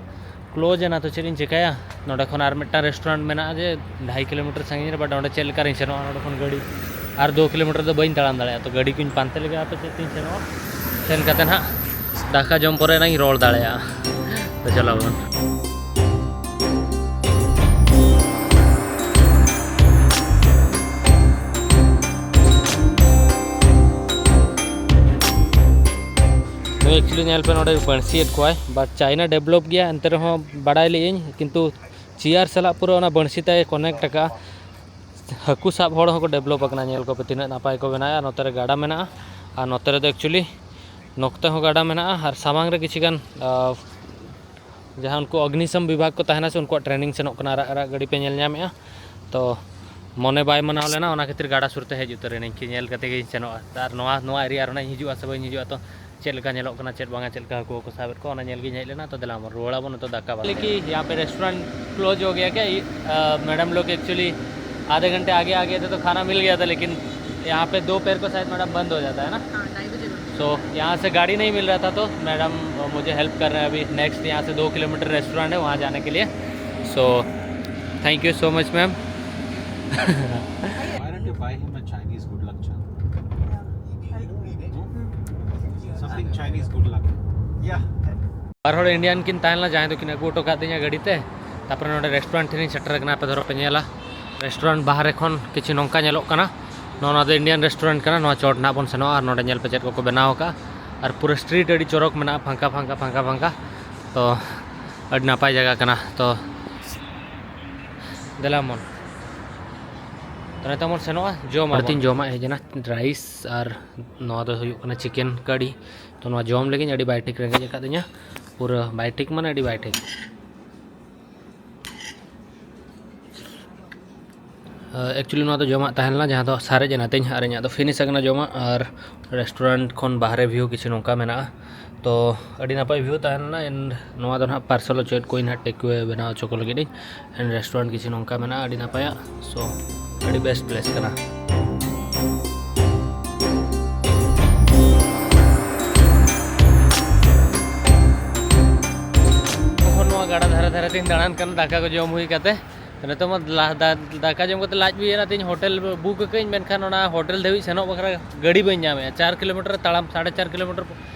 ᱠᱞᱳᱡᱽ ᱮᱱᱟ, ᱛᱚ ᱪᱮᱫ ᱤᱧ ᱪᱤᱠᱟᱹᱭᱟ? ᱱᱚᱸᱰᱮ ᱠᱷᱚᱱ ᱟᱨ ᱢᱤᱫᱴᱟᱝ ᱨᱮᱥᱴᱩᱨᱮᱱᱴ ᱢᱮᱱᱟᱜᱼᱟ ᱡᱮ ᱰᱷᱟᱭ ᱠᱤᱞᱳᱢᱤᱴᱟᱨ ᱥᱟᱺᱜᱤᱧ ᱨᱮ, but ᱚᱸᱰᱮ ᱪᱮᱫ ᱞᱮᱠᱟ ᱨᱤᱧ ᱥᱮᱱᱚᱜᱼᱟ? ᱱᱚᱸᱰᱮ ᱠᱷᱚᱱ ᱜᱟᱹᱰᱤ ᱟᱨ ᱫᱩ ᱠᱤᱞᱳᱢᱤᱴᱟᱨ ᱫᱚ ᱵᱟᱹᱧ ᱛᱟᱲᱟᱢ ᱫᱟᱲᱮᱭᱟᱜᱼᱟ, ᱛᱚ ᱜᱟᱹᱰᱤ ᱠᱚᱧ ᱯᱟᱱᱛᱮ ᱞᱮᱜᱮ ᱦᱟᱯᱮ ᱪᱮᱫ ᱛᱤᱧ ᱥᱮᱱᱚᱜᱼᱟ᱾ ᱥᱮᱱ ᱠᱟᱛᱮ ᱱᱟᱦᱟᱜ ᱫᱟᱠᱟ ᱡᱚᱢ ᱯᱚᱨᱮ ᱱᱟᱜ ᱤᱧ ᱨᱚᱲ ᱫᱟᱲᱮᱭᱟᱜᱼᱟ᱾ ᱛᱚ ᱪᱚᱞᱚ ᱵᱚᱱ᱾ ᱱᱩᱭ actually ᱧᱮᱞ ᱯᱮ, ᱱᱚᱰᱮ ᱵᱟᱹᱬᱥᱤᱭᱮᱫ ᱠᱚᱣᱟᱭ, but ᱪᱟᱭᱱᱟ ᱰᱮᱵᱷᱞᱚᱯ ᱜᱮᱭᱟ, ᱮᱱᱛᱮ ᱨᱮᱦᱚᱸ ᱵᱟᱲᱟᱭ ᱞᱮᱫ ᱟᱹᱧ, ᱠᱤᱱᱛᱩ ᱪᱮᱭᱟᱨ ᱥᱟᱞᱟᱜ ᱯᱩᱨᱟᱹ ᱚᱱᱟ ᱵᱟᱹᱬᱥᱤ ᱛᱟᱭ ᱠᱚᱱᱮᱠᱴ ᱟᱠᱟᱜᱼᱟ᱾ ᱦᱟᱹᱠᱩ ᱥᱟᱵ ᱦᱚᱲ ᱦᱚᱸᱠᱚ ᱰᱮᱵᱷᱞᱚᱯ ᱟᱠᱟᱱᱟ, ᱧᱮᱞ ᱠᱚᱯᱮ ᱛᱤᱱᱟᱹᱜ ᱱᱟᱯᱟᱭ ᱠᱚ ᱵᱮᱱᱟᱣᱮᱫᱼᱟ᱾ ᱱᱚᱛᱮ ᱨᱮ ᱜᱟᱰᱟ ᱢᱮᱱᱟᱜᱼᱟ, ᱟᱨ ᱱᱚᱛᱮ ᱨᱮᱫᱚ actually ᱱᱚᱛᱮ ᱦᱚᱸ ᱜᱟᱰᱟ ᱢᱮᱱᱟᱜᱼᱟ, ᱟᱨ ᱥᱟᱢᱟᱝ ᱨᱮ ᱠᱤᱪᱷᱤ ᱜᱟᱱ, ᱟᱸ, ᱡᱟᱦᱟᱸ ᱩᱱᱠᱩ ᱚᱜᱽᱱᱤᱥᱚᱢ ᱵᱤᱵᱷᱟᱜᱽ ᱠᱚ ᱛᱟᱦᱮᱱᱟ ᱥᱮ, ᱩᱱᱠᱩᱣᱟᱜ ᱴᱨᱮᱱᱤᱝ ᱥᱮᱱᱚᱜ ᱠᱟᱱᱟ᱾ ᱟᱨᱟᱜ ᱟᱨᱟᱜ ᱜᱟᱹᱰᱤ ᱯᱮ ᱧᱮᱞ ᱧᱟᱢᱮᱫᱼᱟ, ᱛᱚ ᱢᱚᱱᱮ ᱵᱟᱭ ᱢᱟᱱᱟᱣ ᱞᱮᱱᱟ, ᱚᱱᱟ ᱠᱷᱟᱹᱛᱤᱨ ᱜᱟᱰᱟ ᱥᱩᱨ ᱛᱮ ᱦᱮᱡ ᱩᱛᱟᱹᱨ ᱮᱱᱟᱹᱧ, ᱠᱤ ᱧᱮᱞ ᱠᱟᱛᱮ ᱜᱤᱧ ᱥᱮᱱᱚᱜᱼᱟ᱾ ᱟᱨ ᱱᱚᱣᱟ, ᱱᱚᱣᱟ ᱮᱨᱤᱭᱟ ᱨᱮ ᱦᱚᱸ ᱤᱧ ᱦᱤᱡᱩᱜᱼᱟ ᱥᱮ ᱵᱟᱹᱧ ᱦᱤᱡᱩᱜᱼᱟ, ᱛᱚ ᱪᱮᱫ ᱞᱮᱠᱟ ᱧᱮᱞᱚᱜ ᱠᱟᱱᱟ, ᱪᱮᱫ ᱵᱟᱝᱟ, ᱪᱮᱫ ᱞᱮᱠᱟ ᱦᱟᱹᱠᱩ ᱠᱚ ᱥᱟᱵᱮᱫ ᱠᱚᱣᱟ, ᱚᱱᱟ ᱧᱮᱞ ᱜᱤᱧ ᱦᱮᱡ ᱞᱮᱱᱟ᱾ ᱛᱚ ᱫᱮᱞᱟ ᱵᱚᱱ ᱨᱩᱣᱟᱹᱲ ᱟᱵᱚᱱ ᱱᱤᱛᱚᱜ ᱫᱟᱠᱟ ᱵᱟᱲᱟ᱾ कि यहाँ पे रेस्टोरेंट क्लोज हो गया क्या? मैडम लोग एक्चुअली आधे घंटे आगे आगे थे तो खाना मिल गया था, लेकिन यहाँ पे दोपहर को शायद मैडम बंद हो जाता है ना। हाँ, ढाई बजे बंद। तो यहाँ से गाड़ी नहीं मिल रहा था, तो मैडम मुझे हेल्प कर रहे हैं। अभी नेक्स्ट यहाँ से दो किलोमीटर रेस्टोरेंट है, वहाँ जाने के लिए। So thank you so much, ma'am. Why don't you buy him a Chinese good luck charm? Something Chinese good luck. Yeah. ᱵᱟᱨ ᱦᱚᱲ ᱤᱱᱰᱤᱭᱟᱱ ᱠᱤᱱ ᱛᱟᱦᱮᱸ ᱞᱮᱱᱟ, ᱡᱟᱦᱟᱸᱭ ᱫᱚᱠᱤᱱ ᱟᱹᱜᱩ ᱦᱚᱴᱚ ᱠᱟᱫᱤᱧᱟ ᱜᱟᱹᱰᱤ ᱛᱮ᱾ ᱛᱟᱨᱯᱚᱨᱮ ᱱᱚᱰᱮ ᱨᱮᱥᱴᱩᱨᱮᱱᱴ ᱴᱷᱮᱱᱤᱧ ᱥᱮᱴᱮᱨ ᱟᱠᱟᱱᱟ᱾ ᱟᱯᱮ ᱫᱷᱚᱨᱚ ᱯᱮ ᱧᱮᱞᱟ, ᱨᱮᱥᱴᱩᱨᱮᱱᱴ ᱵᱟᱦᱨᱮ ᱠᱷᱚᱱ ᱠᱤᱪᱷᱩ ᱱᱚᱝᱠᱟ ᱧᱮᱞᱚᱜ ᱠᱟᱱᱟ᱾ ᱱᱚᱣᱟ ᱱᱚᱣᱟ ᱫᱚ ᱤᱱᱰᱤᱭᱟᱱ ᱨᱮᱥᱴᱩᱨᱮᱱᱴ ᱠᱟᱱᱟ᱾ ᱱᱚᱣᱟ ᱪᱚᱴ ᱱᱟᱦᱟᱜ ᱵᱚᱱ ᱥᱮᱱᱚᱜᱼᱟ ᱟᱨ ᱱᱚᱰᱮ ᱧᱮᱞ ᱯᱮ ᱪᱮᱫ ᱠᱚᱠᱚ ᱵᱮᱱᱟᱣ ᱟᱠᱟᱫᱼᱟ᱾ ᱟᱨ ᱯᱩᱨᱟᱹ ᱥᱴᱨᱤᱴ ᱟᱹᱰᱤ ᱪᱚᱨᱚᱠ ᱢᱮᱱᱟᱜᱼᱟ, ᱯᱷᱟᱸᱠᱟ ᱯᱷᱟᱸᱠᱟ ᱯᱷᱟᱸᱠᱟ ᱯᱷᱟᱸᱠᱟ᱾ ᱛᱚ ᱟᱹᱰᱤ ᱱᱟᱯᱟᱭ ᱡᱟᱭᱜᱟ ᱠᱟᱱᱟ᱾ ᱛᱚ ᱫᱮᱞᱟ ᱢᱚᱱ, ᱛᱚ ᱱᱤᱛᱚᱜ ᱵᱚᱱ ᱥᱮᱱᱚᱜᱼᱟ ᱡᱚᱢ ᱟᱵᱚᱱ᱾ ᱡᱚᱢᱟᱜ ᱦᱮᱡ ᱮᱱᱟ, ᱨᱟᱭᱤᱥ ᱟᱨ ᱱᱚᱣᱟ ᱫᱚ ᱦᱩᱭᱩᱜ ᱠᱟᱱᱟ ᱪᱤᱠᱮᱱ ᱠᱟᱨᱤ᱾ ᱛᱚ ᱱᱚᱣᱟ ᱡᱚᱢ ᱞᱟᱹᱜᱤᱫ ᱟᱹᱰᱤ ᱵᱟᱭ ᱴᱷᱤᱠ ᱨᱮᱸᱜᱮᱡ ᱟᱠᱟᱫᱤᱧᱟ, ᱯᱩᱨᱟᱹ ᱵᱟᱭ ᱴᱷᱤᱠ ᱢᱟᱱᱮ ᱟᱹᱰᱤ ᱵᱟᱭ ᱴᱷᱤᱠ᱾ ᱮᱠᱪᱩᱭᱮᱞᱤ ᱱᱚᱣᱟ ᱫᱚ ᱡᱚᱢᱟᱜ ᱛᱟᱦᱮᱸ ᱞᱮᱱᱟ, ᱡᱟᱦᱟᱸ ᱫᱚ ᱥᱟᱨᱮᱡ ᱮᱱᱟ ᱛᱤᱧ ᱟᱨ ᱤᱧᱟᱹᱜ ᱫᱚ ᱯᱷᱤᱱᱤᱥ ᱟᱠᱟᱱᱟ ᱡᱚᱢᱟᱜ᱾ ᱟᱨ ᱨᱮᱥᱴᱩᱨᱮᱱᱴ ᱠᱷᱚᱱ ᱵᱟᱦᱨᱮ ᱵᱷᱤᱭᱩ ᱠᱤᱪᱷᱩ ᱱᱚᱝᱠᱟ ᱢᱮᱱᱟᱜᱼᱟ᱾ ᱛᱚ ᱟᱹᱰᱤ ᱱᱟᱯᱟᱭ ᱵᱷᱤᱭᱩ ᱛᱟᱦᱮᱸ ᱞᱮᱱᱟ᱾ And ᱱᱚᱣᱟ ᱫᱚ ᱱᱟᱦᱟᱜ ᱯᱟᱨᱥᱮᱞ ᱦᱚᱪᱚᱭᱮᱫ ᱠᱚᱣᱟᱧ ᱱᱟᱦᱟᱜ, ᱴᱮᱠ ᱟᱣᱮ ᱵᱮᱱᱟᱣ ᱦᱚᱪᱚ ᱠᱚ ᱞᱟᱹᱜᱤᱫ ᱤᱧ᱾ And ᱨᱮᱥᱴᱩᱨᱮᱱᱴ ᱠᱤᱪᱷᱩ ᱱᱚᱝᱠᱟ ᱢᱮᱱᱟᱜᱼᱟ, ᱟᱹᱰᱤ ᱱᱟᱯᱟᱭᱟ᱾ So ᱟᱹᱰᱤ ᱵᱮᱥᱴ ᱯᱞᱮᱥ ᱠᱟᱱᱟ᱾ ᱛᱚᱠᱷᱚᱱ ᱱᱚᱣᱟ ᱜᱟᱰᱟ ᱫᱷᱟᱨᱮ ᱫᱷᱟᱨᱮ ᱛᱮᱧ ᱫᱟᱬᱟᱱ ᱠᱟᱱᱟ ᱫᱟᱠᱟ ᱠᱚ ᱡᱚᱢ ᱦᱩᱭ ᱠᱟᱛᱮ᱾ ᱛᱚ ᱱᱤᱛᱚᱜ ᱢᱟ ᱞᱟ-, ᱫᱟ-, ᱫᱟᱠᱟ ᱡᱚᱢ ᱠᱟᱛᱮ ᱞᱟᱡ ᱵᱤ ᱮᱱᱟ, ᱛᱮᱦᱮᱧ ᱦᱳᱴᱮᱞ ᱵᱩᱠ ᱟᱠᱟᱫᱟᱹᱧ, ᱢᱮᱱᱠᱷᱟᱱ ᱚᱱᱟ ᱦᱳᱴᱮᱞ ᱫᱷᱟᱹᱵᱤᱡ ᱥᱮᱱᱚᱜ ᱵᱟᱠᱷᱨᱟ ᱜᱟᱹᱰᱤ ᱵᱟᱹᱧ ᱧᱟᱢᱮᱜᱼᱟ᱾ ᱪᱟᱨ ᱠᱤᱞᱳᱢᱤᱴᱟᱨ ᱛᱟᱲᱟᱢ, ᱥᱟᱲᱮ ᱪᱟᱨ ᱠᱤᱞᱳᱢᱤᱴᱟᱨ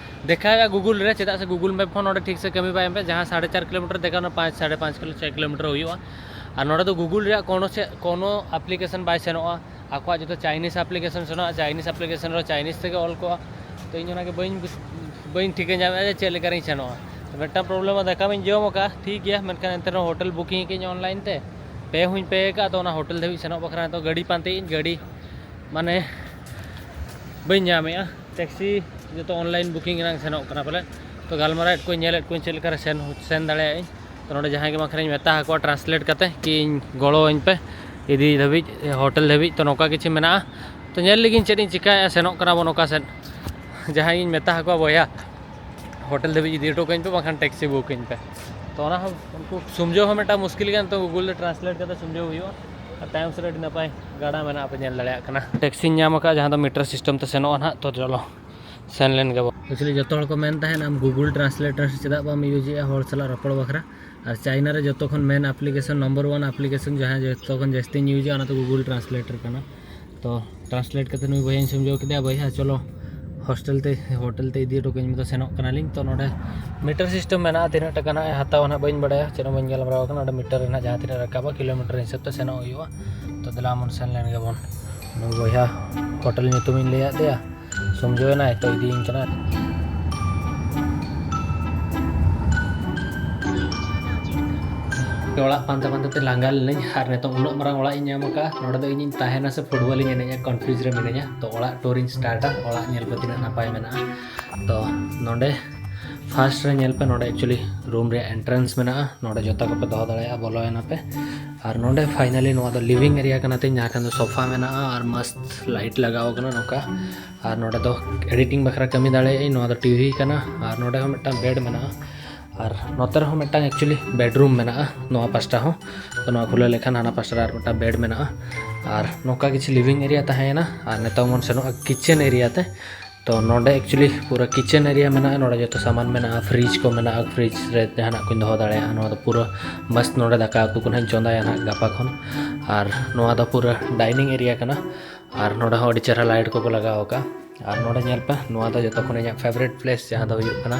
ᱫᱮᱠᱷᱟᱣᱮᱜᱼᱟ ᱜᱩᱜᱩᱞ ᱨᱮ, ᱪᱮᱫᱟᱜ ᱥᱮ ᱜᱩᱜᱩᱞ ᱢᱮᱯ ᱦᱚᱸ ᱱᱚᱰᱮ ᱴᱷᱤᱠ ᱥᱮ ᱠᱟᱹᱢᱤ ᱵᱟᱭ ᱮᱢ ᱮᱫᱟ᱾ ᱡᱟᱦᱟᱸ ᱥᱟᱲᱮ ᱪᱟᱨ ᱠᱤᱞᱳᱢᱤᱴᱟᱨ ᱫᱮᱠᱷᱟᱣ ᱚᱱᱟ ᱯᱟᱸᱪ, ᱥᱟᱲᱮ ᱯᱟᱸᱪ ᱠᱤᱞᱳ, ᱪᱷᱚᱭ ᱠᱤᱞᱳᱢᱤᱴᱟᱨ ᱦᱩᱭᱩᱜᱼᱟ᱾ ᱟᱨ ᱱᱚᱰᱮ ᱫᱚ ᱜᱩᱜᱩᱞ ᱨᱮᱭᱟᱜ ᱠᱳᱱᱳ ᱥᱮ, ᱠᱳᱱᱳ ᱟᱯᱞᱤᱠᱮᱥᱚᱱ ᱵᱟᱭ ᱥᱮᱱᱚᱜᱼᱟ᱾ ᱟᱠᱚᱣᱟᱜ ᱡᱚᱛᱚ ᱪᱟᱭᱱᱤᱡᱽ ᱟᱯᱞᱤᱠᱮᱥᱚᱱ ᱥᱮᱱᱚᱜᱼᱟ, ᱪᱟᱭᱱᱤᱡᱽ ᱟᱯᱞᱤᱠᱮᱥᱚᱱ ᱨᱮ ᱪᱟᱭᱱᱤᱡᱽ ᱛᱮᱜᱮ ᱚᱞ ᱠᱚᱜᱼᱟ᱾ ᱛᱚ ᱤᱧ ᱚᱱᱟᱜᱮ ᱵᱟᱹᱧ ᱵᱩᱡᱽ-, ᱵᱟᱹᱧ ᱴᱷᱤᱠᱟᱹ ᱧᱟᱢᱮᱫᱼᱟ ᱡᱮ ᱪᱮᱫ ᱞᱮᱠᱟᱨᱤᱧ ᱥᱮᱱᱚᱜᱼᱟ᱾ ᱛᱚ ᱢᱤᱫᱴᱟᱝ ᱯᱨᱚᱵᱞᱮᱢ, ᱫᱟᱠᱟ ᱢᱟᱧ ᱡᱚᱢ ᱟᱠᱟᱫᱼᱟ, ᱴᱷᱤᱠ ᱜᱮᱭᱟ, ᱢᱮᱱᱠᱷᱟᱱ ᱮᱱᱛᱮ ᱨᱮᱦᱚᱸ ᱦᱳᱴᱮᱞ ᱵᱩᱠᱤᱝ ᱟᱠᱟᱫᱟᱹᱧ ᱚᱱᱞᱟᱭᱤᱱ ᱛᱮ, ᱯᱮ ᱦᱚᱸᱧ ᱯᱮ ᱟᱠᱟᱫᱼᱟ᱾ ᱛᱚ ᱚᱱᱟ ᱦᱳᱴᱮᱞ ᱫᱷᱟᱹᱵᱤᱡ ᱥᱮᱱᱚᱜ ᱵᱟᱠᱷᱨᱟ ᱱᱤᱛᱚᱜ ᱜᱟᱹᱰᱤ ᱯᱟᱱᱛᱮᱭᱮᱫ ᱟᱹᱧ, ᱜᱟᱹᱰᱤ ᱢᱟᱱᱮ ᱵᱟᱹᱧ ᱧᱟᱢᱮᱫᱼᱟ᱾ ᱴᱮᱠᱥᱤ ᱡᱚᱛᱚ ᱚᱱᱞᱟᱭᱤᱱ ᱵᱩᱠᱤᱝ ᱨᱮᱱᱟᱜ ᱥᱮᱱᱚᱜ ᱠᱟᱱᱟ ᱯᱟᱞᱮ᱾ ᱛᱚ ᱜᱟᱞᱢᱟᱨᱟᱣᱮᱫ ᱠᱚᱣᱟᱧ, ᱧᱮᱞᱮᱫ ᱠᱚᱣᱟᱧ ᱪᱮᱫ ᱞᱮᱠᱟᱨᱮ ᱥᱮᱱ, ᱥᱮᱱ ᱫᱟᱲᱮᱭᱟᱜ ᱟᱹᱧ᱾ ᱛᱚ ᱱᱚᱰᱮ ᱡᱟᱦᱟᱸᱭ ᱜᱮ ᱵᱟᱝᱠᱷᱟᱱᱤᱧ ᱢᱮᱛᱟ ᱟᱠᱚᱣᱟ ᱴᱨᱟᱱᱥᱞᱮᱴ ᱠᱟᱛᱮ ᱠᱤ ᱤᱧ ᱜᱚᱲᱚᱣᱟᱹᱧ ᱯᱮ ᱤᱫᱤ ᱫᱷᱟᱹᱵᱤᱡ, ᱦᱳᱴᱮᱞ ᱫᱷᱟᱹᱵᱤᱡ᱾ ᱛᱚ ᱱᱚᱝᱠᱟ ᱠᱤᱪᱷᱩ ᱢᱮᱱᱟᱜᱼᱟ᱾ ᱛᱚ ᱧᱮᱞ ᱞᱮᱜᱤᱧ ᱪᱮᱫ ᱤᱧ ᱪᱤᱠᱟᱹᱭᱟ, ᱥᱮᱱᱚᱜ ᱠᱟᱱᱟ ᱵᱚᱱ ᱚᱠᱟ ᱥᱮᱫ᱾ ᱡᱟᱦᱟᱸᱭ ᱜᱤᱧ ᱢᱮᱛᱟ ᱟᱠᱚᱣᱟ, "ᱵᱚᱭᱦᱟ, ᱦᱳᱴᱮᱞ ᱫᱷᱟᱹᱵᱤᱡ ᱤᱫᱤ ᱦᱚᱴᱚ ᱠᱟᱹᱧ ᱯᱮ, ᱵᱟᱝᱠᱷᱟᱱ ᱴᱮᱠᱥᱤ ᱵᱩᱠ ᱟᱹᱧ ᱯᱮ᱾" ᱛᱚ ᱚᱱᱟ ᱦᱚᱸ ᱩᱱᱠᱩ ᱥᱩᱢᱡᱷᱟᱹᱣ ᱦᱚᱸ ᱢᱤᱫᱴᱟᱝ ᱢᱩᱥᱠᱤᱞ ᱜᱮᱭᱟ, ᱱᱤᱛᱚᱜ ᱜᱩᱜᱩᱞ ᱨᱮ ᱴᱨᱟᱱᱥᱞᱮᱴ ᱠᱟᱛᱮ ᱥᱩᱢᱡᱷᱟᱹᱣ ᱦᱩᱭᱩᱜᱼᱟ᱾ ᱟᱨ ᱛᱟᱭᱚᱢ ᱥᱮᱫ ᱨᱮ ᱟᱹᱰᱤ ᱱᱟᱯᱟᱭ ᱜᱟᱰᱟ ᱢᱮᱱᱟᱜᱼᱟ, ᱯᱮ ᱧᱮᱞ ᱫᱟᱲᱮᱭᱟᱜ ᱠᱟᱱᱟ᱾ ᱴᱮᱠᱥᱤᱧ ᱧᱟᱢ ᱟᱠᱟᱫᱼᱟ, ᱡᱟᱦᱟᱸ ᱫᱚ ᱢᱤᱴᱟᱨ ᱥᱤᱥᱴᱮᱢ ᱛᱮ ᱥᱮᱱᱚᱜᱼᱟ ᱱᱟᱦᱟᱜ᱾ ᱛᱚ ᱪᱚᱞᱚ, ᱥᱮᱱ ᱞᱮᱱ ᱜᱮᱵᱚᱱ᱾ ᱮᱠᱪᱩᱭᱮᱞᱤ ᱡᱚᱛᱚ ᱦᱚᱲ ᱠᱚ ᱢᱮᱱ ᱛᱟᱦᱮᱸᱫ, "ᱟᱢ ᱜᱩᱜᱩᱞ ᱴᱨᱟᱱᱥᱞᱮᱴᱚᱨ ᱪᱮᱫᱟᱜ ᱵᱟᱢ ᱤᱭᱩᱡᱮᱜᱼᱟ ᱦᱚᱲ ᱥᱟᱞᱟᱜ ᱨᱚᱯᱚᱲ ᱵᱟᱠᱷᱨᱟ?" ᱟᱨ ᱪᱟᱭᱱᱟ ᱨᱮ ᱡᱚᱛᱚ ᱠᱷᱚᱱ ᱢᱮᱱ ᱟᱯᱞᱤᱠᱮᱥᱚᱱ, ᱱᱚᱢᱵᱚᱨ ᱳᱣᱟᱱ ᱟᱯᱞᱤᱠᱮᱥᱚᱱ, ᱡᱟᱦᱟᱸ ᱡᱚᱛᱚ ᱠᱷᱚᱱ ᱡᱟᱹᱥᱛᱤᱧ ᱤᱭᱩᱡᱟ, ᱚᱱᱟ ᱫᱚ ᱜᱩᱜᱩᱞ ᱴᱨᱟᱱᱥᱞᱮᱴᱚᱨ ᱠᱟᱱᱟ᱾ ᱛᱚ ᱴᱨᱟᱱᱥᱞᱮᱴ ᱠᱟᱛᱮ ᱱᱩᱭ ᱵᱚᱭᱦᱟᱧ ᱥᱚᱢᱡᱷᱟᱹᱣ ᱠᱮᱫᱮᱭᱟ, "ᱵᱚᱭᱦᱟ, ᱪᱚᱞᱚ ᱦᱳᱥᱴᱮᱞ ᱛᱮ, ᱦᱳᱴᱮᱞ ᱛᱮ ᱤᱫᱤ ᱦᱚᱴᱚ ᱠᱟᱹᱧ ᱢᱮ, ᱛᱚ ᱥᱮᱱᱚᱜ ᱠᱟᱱᱟᱞᱤᱧ᱾" ᱛᱚ ᱱᱚᱰᱮ ᱢᱤᱴᱟᱨ ᱥᱤᱥᱴᱮᱢ ᱢᱮᱱᱟᱜᱼᱟ, ᱛᱤᱱᱟᱹᱜ ᱴᱟᱠᱟ ᱱᱟᱜ ᱮ ᱦᱟᱛᱟᱣᱟ ᱱᱟᱜ ᱵᱟᱹᱧ ᱵᱟᱲᱟᱭᱟ, ᱪᱮᱫ ᱦᱚᱸ ᱵᱟᱹᱧ ᱜᱟᱞᱢᱟᱨᱟᱣ ᱠᱟᱱᱟ᱾ ᱚᱸᱰᱮ ᱢᱤᱴᱟᱨ ᱨᱮ ᱱᱟᱜ ᱡᱟᱦᱟᱸ ᱛᱤᱱᱟᱹᱜ ᱨᱟᱠᱟᱵᱟ, ᱠᱤᱞᱳᱢᱤᱴᱟᱨ ᱦᱤᱥᱟᱹᱵ ᱛᱮ ᱥᱮᱱᱚᱜ ᱦᱩᱭᱩᱜᱼᱟ᱾ ᱛᱚ ᱫᱮᱞᱟ ᱵᱚᱱ ᱥᱮᱱ ᱞᱮᱱ ᱜᱮᱵᱚᱱ᱾ ᱱᱩᱭ ᱵᱚᱭᱦᱟ ᱦᱳᱴᱮᱞ ᱧᱩᱛᱩᱢᱤᱧ ᱞᱟᱹᱭᱟᱫ ᱫᱮᱭᱟ, ᱥᱚᱢᱡᱷᱟᱹᱣ ᱮᱱᱟᱭ, ᱛᱚ ᱤᱫᱤᱭᱤᱧ ᱠᱟᱱᱟ᱾ ᱚᱲᱟᱜ ᱯᱟᱱᱛᱮ ᱯᱟᱱᱛᱮ ᱛᱮ ᱞᱟᱸᱜᱟ ᱞᱤᱱᱟᱹᱧ, ᱟᱨ ᱱᱤᱛᱚᱝ ᱩᱱᱟᱹᱜ ᱢᱟᱨᱟᱝ ᱚᱲᱟᱜ ᱤᱧ ᱧᱟᱢ ᱟᱠᱟᱫᱼᱟ, ᱱᱚᱰᱮ ᱫᱚ ᱤᱧᱤᱧ ᱛᱟᱦᱮᱱᱟ ᱥᱮ ᱯᱷᱩᱴᱵᱚᱞ ᱤᱧ ᱮᱱᱮᱡᱼᱟ, ᱠᱚᱱᱯᱷᱤᱭᱩᱡᱽ ᱨᱮ ᱢᱤᱱᱟᱹᱧᱟ᱾ ᱛᱚ ᱚᱲᱟᱜ ᱴᱩᱨ ᱤᱧ ᱥᱴᱟᱨᱴᱟ, ᱚᱲᱟᱜ ᱧᱮᱞ ᱯᱮ ᱛᱤᱱᱟᱹᱜ ᱱᱟᱯᱟᱭ ᱢᱮᱱᱟᱜᱼᱟ᱾ ᱛᱚ ᱱᱚᱰᱮ ᱯᱷᱟᱥᱴ ᱨᱮ ᱧᱮᱞ ᱯᱮ, ᱱᱚᱰᱮ ᱮᱠᱪᱩᱭᱮᱞᱤ ᱨᱩᱢ ᱨᱮᱭᱟᱜ ᱮᱱᱴᱨᱟᱱᱥ ᱢᱮᱱᱟᱜᱼᱟ, ᱱᱚᱰᱮ ᱡᱚᱛᱚ ᱠᱚᱯᱮ ᱫᱚᱦᱚ ᱫᱟᱲᱮᱭᱟᱜᱼᱟ, ᱵᱚᱞᱚᱭᱮᱱᱟ ᱯᱮ᱾ ᱟᱨ ᱱᱚᱰᱮ ᱯᱷᱟᱭᱱᱟᱞᱤ ᱱᱚᱣᱟ ᱫᱚ ᱞᱤᱵᱷᱤᱝ ᱮᱨᱤᱭᱟ ᱠᱟᱱᱟ ᱛᱤᱧ, ᱡᱟᱦᱟᱸ ᱴᱷᱮᱱ ᱫᱚ ᱥᱳᱯᱷᱟ ᱢᱮᱱᱟᱜᱼᱟ ᱟᱨ ᱢᱚᱥᱛ ᱞᱟᱭᱤᱴ ᱞᱟᱜᱟᱣ ᱠᱟᱱᱟ ᱱᱚᱝᱠᱟ᱾ ᱟᱨ ᱱᱚᱰᱮ ᱫᱚ ᱮᱰᱤᱴᱤᱝ ᱵᱟᱠᱷᱨᱟ ᱠᱟᱹᱢᱤ ᱫᱟᱲᱮᱭᱟᱜ ᱟᱹᱧ᱾ ᱱᱚᱣᱟ ᱫᱚ ᱴᱤᱵᱷᱤ ᱠᱟᱱᱟ, ᱟᱨ ᱱᱚᱰᱮ ᱦᱚᱸ ᱢᱤᱫᱴᱟᱝ ᱵᱮᱰ ᱢᱮᱱᱟᱜᱼᱟ᱾ ᱟᱨ ᱱᱚᱛᱮ ᱨᱮᱦᱚᱸ ᱢᱤᱫᱴᱟᱝ ᱮᱠᱪᱩᱭᱮᱞᱤ ᱵᱮᱰᱨᱩᱢ ᱢᱮᱱᱟᱜᱼᱟ, ᱱᱚᱣᱟ ᱯᱟᱥᱴᱟ ᱦᱚᱸ᱾ ᱛᱚ ᱱᱚᱣᱟ ᱠᱷᱩᱞᱟᱹᱣ ᱞᱮᱠᱷᱟᱱ ᱦᱟᱱᱟ ᱯᱟᱥᱴᱟ ᱨᱮ ᱟᱨ ᱢᱤᱫᱴᱟᱝ ᱵᱮᱰ ᱢᱮᱱᱟᱜᱼᱟ᱾ ᱟᱨ ᱱᱚᱝᱠᱟ ᱠᱤᱪᱷᱩ ᱞᱤᱵᱷᱤᱝ ᱮᱨᱤᱭᱟ ᱛᱟᱦᱮᱸᱭᱮᱱᱟ, ᱟᱨ ᱱᱤᱛᱚᱝ ᱵᱚᱱ ᱥᱮᱱᱚᱜᱼᱟ ᱠᱤᱪᱮᱱ ᱮᱨᱤᱭᱟ ᱛᱮ᱾ ᱛᱚ ᱱᱚᱰᱮ ᱮᱠᱪᱩᱭᱮᱞᱤ ᱯᱩᱨᱟᱹ ᱠᱤᱪᱮᱱ ᱮᱨᱤᱭᱟ ᱢᱮᱱᱟᱜᱼᱟ, ᱱᱚᱰᱮ ᱡᱚᱛᱚ ᱥᱟᱢᱟᱱ ᱢᱮᱱᱟᱜᱼᱟ, ᱯᱷᱨᱤᱡᱽ ᱠᱚ ᱢᱮᱱᱟᱜᱼᱟ, ᱯᱷᱨᱤᱡᱽ ᱨᱮ ᱡᱟᱦᱟᱱᱟᱜ ᱠᱚᱧ ᱫᱚᱦᱚ ᱫᱟᱲᱮᱭᱟᱜᱼᱟ᱾ ᱱᱚᱣᱟ ᱫᱚ ᱯᱩᱨᱟᱹ ᱢᱚᱥᱛ, ᱱᱚᱰᱮ ᱫᱟᱠᱟ ᱩᱛᱩ ᱠᱚ ᱱᱟᱦᱟᱜ ᱤᱧ ᱪᱚᱸᱫᱟᱭᱟ ᱱᱟᱦᱟᱜ ᱜᱟᱯᱟ ᱠᱷᱚᱱ᱾ ᱟᱨ ᱱᱚᱣᱟ ᱫᱚ ᱯᱩᱨᱟᱹ ᱰᱟᱭᱱᱤᱝ ᱮᱨᱤᱭᱟ ᱠᱟᱱᱟ, ᱟᱨ ᱱᱚᱰᱮ ᱦᱚᱸ ᱟᱹᱰᱤ ᱪᱮᱦᱨᱟ ᱞᱟᱭᱤᱴ ᱠᱚᱠᱚ ᱞᱟᱜᱟᱣ ᱟᱠᱟᱫᱼᱟ᱾ ᱟᱨ ᱱᱚᱰᱮ ᱧᱮᱞ ᱯᱮ, ᱱᱚᱣᱟ ᱫᱚ ᱡᱚᱛᱚ ᱠᱷᱚᱱ ᱤᱧᱟᱹᱜ ᱯᱷᱮᱵᱟᱨᱤᱴ ᱯᱞᱮᱥ, ᱡᱟᱦᱟᱸ ᱫᱚ ᱦᱩᱭᱩᱜ ᱠᱟᱱᱟ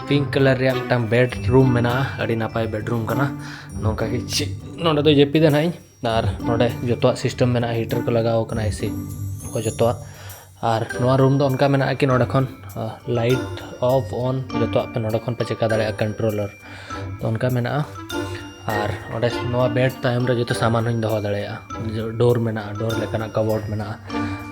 ᱯᱤᱝᱠ ᱠᱟᱞᱟᱨ ᱨᱮᱭᱟᱜ ᱢᱤᱫᱴᱟᱝ ᱵᱮᱰᱨᱩᱢ ᱢᱮᱱᱟᱜᱼᱟ, ᱟᱹᱰᱤ ᱱᱟᱯᱟᱭ ᱵᱮᱰᱨᱩᱢ ᱠᱟᱱᱟ᱾ ᱱᱚᱝᱠᱟ ᱜᱮ ᱪᱮᱫ ᱱᱚᱰᱮ ᱫᱚ ᱡᱟᱹᱯᱤᱫᱟ ᱱᱟᱦᱟᱜ ᱤᱧ᱾ ᱟᱨ ᱱᱚᱰᱮ ᱡᱚᱛᱚᱣᱟᱜ ᱥᱤᱥᱴᱮᱢ ᱢᱮᱱᱟᱜᱼᱟ, ᱦᱤᱴᱟᱨ ᱠᱚ ᱞᱟᱜᱟᱣ ᱟᱠᱟᱱᱟ, ᱮᱥᱤ ᱠᱚ ᱡᱚᱛᱚᱣᱟᱜ᱾ ᱟᱨ ᱱᱚᱣᱟ ᱨᱩᱢ ᱫᱚ ᱚᱱᱠᱟ ᱢᱮᱱᱟᱜᱼᱟ ᱠᱤ ᱱᱚᱰᱮ ᱠᱷᱚᱱ ᱞᱟᱭᱤᱴ ᱚᱯᱷ ᱚᱱ ᱡᱚᱛᱚᱣᱟᱜ ᱯᱮ ᱱᱚᱰᱮ ᱠᱷᱚᱱ ᱯᱮ ᱪᱮᱠᱟ ᱫᱟᱲᱮᱭᱟᱜᱼᱟ, ᱠᱚᱱᱴᱨᱳᱞᱟᱨ ᱛᱚ ᱚᱱᱠᱟ ᱢᱮᱱᱟᱜᱼᱟ᱾ ᱟᱨ ᱚᱸᱰᱮ ᱱᱚᱣᱟ ᱵᱮᱰ ᱛᱟᱭᱚᱢ ᱨᱮ ᱡᱚᱛᱚ ᱥᱟᱢᱟᱱ ᱦᱚᱸᱧ ᱫᱚᱦᱚ ᱫᱟᱲᱮᱭᱟᱜᱼᱟ᱾ ᱰᱳᱨ ᱢᱮᱱᱟᱜᱼᱟ, ᱰᱳᱨ ᱞᱮᱠᱟᱱᱟᱜ ᱠᱟᱵᱚᱰ ᱢᱮᱱᱟᱜᱼᱟ᱾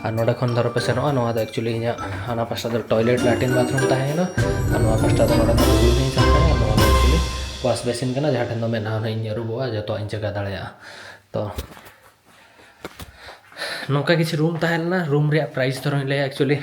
ᱟᱨ ᱱᱚᱰᱮ ᱠᱷᱚᱱ ᱫᱷᱚᱨᱚ ᱯᱮ ᱥᱮᱱᱚᱜᱼᱟ, ᱱᱚᱣᱟ ᱫᱚ ᱮᱠᱪᱩᱭᱮᱞᱤ ᱤᱧᱟᱹᱜ ᱦᱟᱱᱟ ᱯᱟᱥᱴᱟ ᱫᱚ ᱴᱚᱭᱞᱮᱴ ᱞᱮᱴᱨᱤᱱ ᱵᱟᱛᱷᱨᱩᱢ ᱛᱟᱦᱮᱸᱭᱮᱱᱟ, ᱟᱨ ᱱᱚᱣᱟ ᱯᱟᱥᱴᱟ ᱫᱚ ᱱᱚᱰᱮ ᱫᱚ ᱞᱩᱜᱽᱲᱤ ᱞᱤᱧ ᱥᱟᱯᱷᱟᱭᱟ, ᱱᱚᱣᱟ ᱫᱚ ᱮᱠᱪᱩᱭᱮᱞᱤ ᱣᱟᱥ ᱵᱮᱥᱤᱱ ᱠᱟᱱᱟ, ᱡᱟᱦᱟᱸ ᱴᱷᱮᱱ ᱫᱚ ᱢᱮᱫᱦᱟ ᱦᱚᱸ ᱤᱧ ᱟᱹᱨᱩᱵᱚᱜᱼᱟ, ᱡᱚᱛᱚᱣᱟᱜ ᱤᱧ ᱪᱮᱠᱟ ᱫᱟᱲᱮᱭᱟᱜᱼᱟ᱾ ᱛᱚ ᱱᱚᱝᱠᱟ ᱠᱤᱪᱷᱩ ᱨᱩᱢ ᱛᱟᱦᱮᱸ ᱞᱮᱱᱟ᱾ ᱨᱩᱢ ᱨᱮᱭᱟᱜ ᱯᱨᱟᱭᱤᱥ ᱫᱷᱚᱨᱚᱧ ᱞᱟᱹᱭᱟ, actually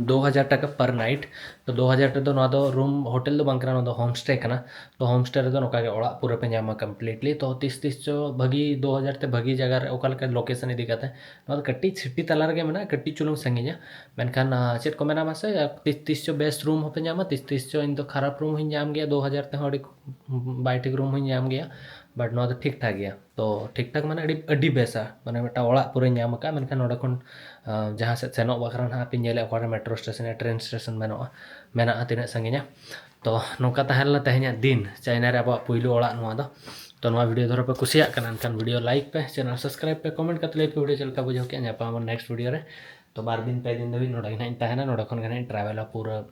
ᱫᱩ ᱦᱟᱡᱟᱨ ᱴᱟᱠᱟ per night᱾ ᱛᱚ ᱫᱩ ᱦᱟᱡᱟᱨ ᱴᱟᱠᱟ ᱫᱚ, ᱱᱚᱣᱟ ᱫᱚ ᱨᱩᱢ ᱦᱳᱴᱮᱞ ᱫᱚ ᱵᱟᱝ ᱠᱟᱱᱟ, ᱱᱚᱣᱟ ᱫᱚ ᱦᱳᱢ ᱥᱴᱮ ᱠᱟᱱᱟ᱾ ᱛᱚ ᱦᱳᱢ ᱥᱴᱮ ᱨᱮᱫᱚ ᱱᱚᱝᱠᱟ ᱜᱮ ᱚᱲᱟᱜ ᱯᱩᱨᱟᱹ ᱯᱮ ᱧᱟᱢᱟ completely᱾ ᱛᱚ ᱛᱤᱥ ᱛᱤᱥ ᱪᱚ ᱵᱷᱟᱹᱜᱤ, ᱫᱩ ᱦᱟᱡᱟᱨ ᱛᱮ ᱵᱷᱟᱹᱜᱤ ᱡᱟᱭᱜᱟ ᱨᱮ, ᱚᱠᱟ ᱞᱮᱠᱟ ᱞᱳᱠᱮᱥᱚᱱ ᱤᱫᱤ ᱠᱟᱛᱮ, ᱱᱚᱣᱟ ᱫᱚ ᱠᱟᱹᱴᱤᱡ ᱥᱤᱴᱤ ᱛᱟᱞᱟ ᱨᱮᱜᱮ ᱢᱮᱱᱟᱜᱼᱟ, ᱠᱟᱹᱴᱤᱡ ᱪᱩᱞᱩᱝ ᱥᱟᱺᱜᱤᱧᱟ᱾ ᱢᱮᱱᱠᱷᱟᱱ ᱪᱮᱫ ᱠᱚ ᱢᱮᱱᱟ ᱢᱟᱥᱮ, ᱛᱤᱥ ᱛᱤᱥ ᱪᱚ ᱵᱮᱥ ᱨᱩᱢ ᱦᱚᱸᱯᱮ ᱧᱟᱢᱟ, ᱛᱤᱥ ᱛᱤᱥ ᱪᱚ ᱤᱧ ᱫᱚ ᱠᱷᱟᱨᱟᱯ ᱨᱩᱢ ᱦᱚᱸᱧ ᱧᱟᱢ ᱜᱮᱭᱟ, ᱫᱩ ᱦᱟᱡᱟᱨ ᱛᱮᱦᱚᱸ ᱟᱹᱰᱤ ᱵᱟᱭ ᱴᱷᱤᱠ ᱨᱩᱢ ᱦᱚᱸᱧ ᱧᱟᱢ ᱜᱮᱭᱟ᱾ ᱵᱟᱴ ᱱᱚᱣᱟ ᱫᱚ ᱴᱷᱤᱠ ᱴᱷᱟᱠ ᱜᱮᱭᱟ᱾ ᱛᱚ ᱴᱷᱤᱠ ᱴᱷᱟᱠ ᱢᱟᱱᱮ ᱟᱹᱰᱤ, ᱟᱹᱰᱤ ᱵᱮᱥᱟ, ᱢᱟᱱᱮ ᱢᱤᱫᱴᱟᱝ ᱚᱲᱟᱜ ᱯᱩᱨᱟᱹᱧ ᱧᱟᱢ ᱟᱠᱟᱫᱼᱟ᱾ ᱢᱮᱱᱠᱷᱟᱱ ᱱᱚᱰᱮ ᱠᱷᱚᱱ ᱡᱟᱦᱟᱸ ᱥᱮᱫ ᱥᱮᱱᱚᱜ ᱵᱟᱠᱷᱨᱟ ᱱᱟᱦᱟᱜ ᱯᱮ ᱧᱮᱞᱮᱫ, ᱚᱠᱟᱨᱮ ᱢᱮᱴᱨᱳ ᱥᱴᱮᱥᱚᱱ ᱭᱟ ᱴᱨᱮᱱ ᱥᱴᱮᱥᱚᱱ ᱢᱮᱱᱟᱜᱼᱟ, ᱢᱮᱱᱟᱜᱼᱟ ᱛᱤᱱᱟᱹᱜ ᱥᱟᱺᱜᱤᱧᱟ᱾ ᱛᱚ ᱱᱚᱝᱠᱟ ᱛᱟᱦᱮᱸ ᱞᱮᱱᱟ ᱛᱮᱦᱮᱧᱟᱜ ᱫᱤᱱ, ᱪᱟᱭᱱᱟ ᱨᱮ ᱟᱵᱚᱣᱟᱜ ᱯᱩᱭᱞᱩ ᱚᱲᱟᱜ ᱱᱚᱣᱟ ᱫᱚ᱾ ᱛᱚ ᱱᱚᱣᱟ ᱵᱷᱤᱰᱤᱭᱳ ᱫᱷᱚᱨᱚ ᱯᱮ ᱠᱩᱥᱤᱭᱟᱜ ᱠᱟᱱᱟ, ᱮᱱᱠᱷᱟᱱ ᱵᱷᱤᱰᱤᱭᱳ ᱞᱟᱭᱤᱠ ᱯᱮ, ᱪᱮᱱᱮᱞ ᱥᱟᱵᱥᱠᱨᱟᱭᱤᱵ ᱯᱮ, ᱠᱚᱢᱮᱱᱴ ᱠᱟᱛᱮ ᱞᱟᱹᱭ ᱯᱮ ᱵᱷᱤᱰᱤᱭᱳ ᱪᱮᱫ ᱞᱮᱠᱟ ᱵᱩᱡᱷᱟᱹᱣ ᱠᱮᱫᱼᱟ᱾ ᱧᱟᱯᱟᱢ ᱟᱵᱚᱱ ᱱᱮᱠᱥᱴ ᱵᱷᱤᱰᱤᱭᱳ ᱨᱮ᱾ ᱛᱚ ᱵᱟᱨ ᱫᱤᱱ ᱯᱮ ᱫᱤᱱ ᱫᱷᱟᱹᱵᱤᱡ ᱱᱚᱰᱮ ᱜᱮ ᱱᱟᱦᱟᱜ ᱤᱧ ᱛᱟᱦᱮᱱᱟ, ᱱᱚᱰᱮ ᱠᱷᱚᱱ ᱜᱮ ᱱᱟᱦᱟᱜ ᱤᱧ ᱴᱨᱟᱵᱷᱮᱞᱟ ᱯᱩᱨᱟᱹ